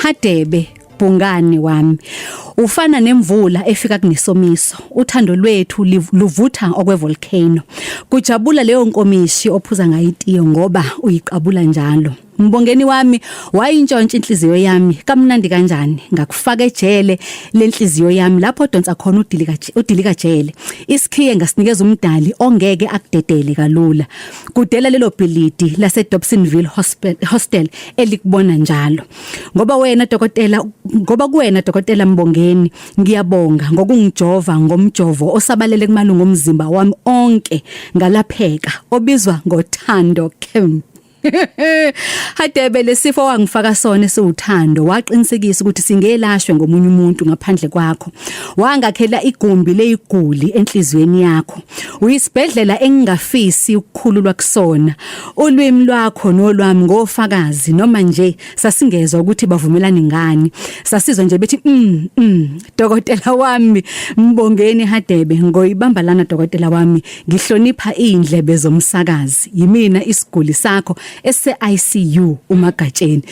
Hadebe Bhungane wami, ufana nemvula efika kunesomiso. Uthando lwethu luvutha okwevolcano. Kujabula leyo nkomishi ophuza ngayo itiye ngoba uyiqabula njalo. Mbongeni wami, wayintshontsha inhliziyo yami kamnandi kanjani, ngakufaka ejele lenhliziyo yami lapho odonsa khona udilika udilika jele. Isikhiye ngasinikeza umdali ongeke akudedele kalula. Kudela lelo bhilidi lase Dobsonville Hostel elikubona njalo. Ngoba wena dokotela, ngoba kuwena dokotela Mbongeni, ngiyabonga ngokungijova ngomjovo osabalele kumalungu omzimba wami onke ngalapheka, obizwa ngothando chem. Hadebe, lesifo wangifaka sona esiwuthando, waqinisekisa ukuthi singelashwe ngomunye umuntu ngaphandle kwakho. Wangakhela igumbi leyiguli enhliziyweni yakho. Uyisibhedlela engingafisi ukukhululwa kusona. Ulwimi lwakho nolwami ngofakazi, noma nje sasingezwa ukuthi bavumelani ngani. Sasizwa nje bethi Dokotela wami Mbongeni Hadebe, ngoyibamba lana dokotela wami, ngihlonipha indlebe zomsakazi. Yimina isiguli sakho ese ICU uMagatsheni.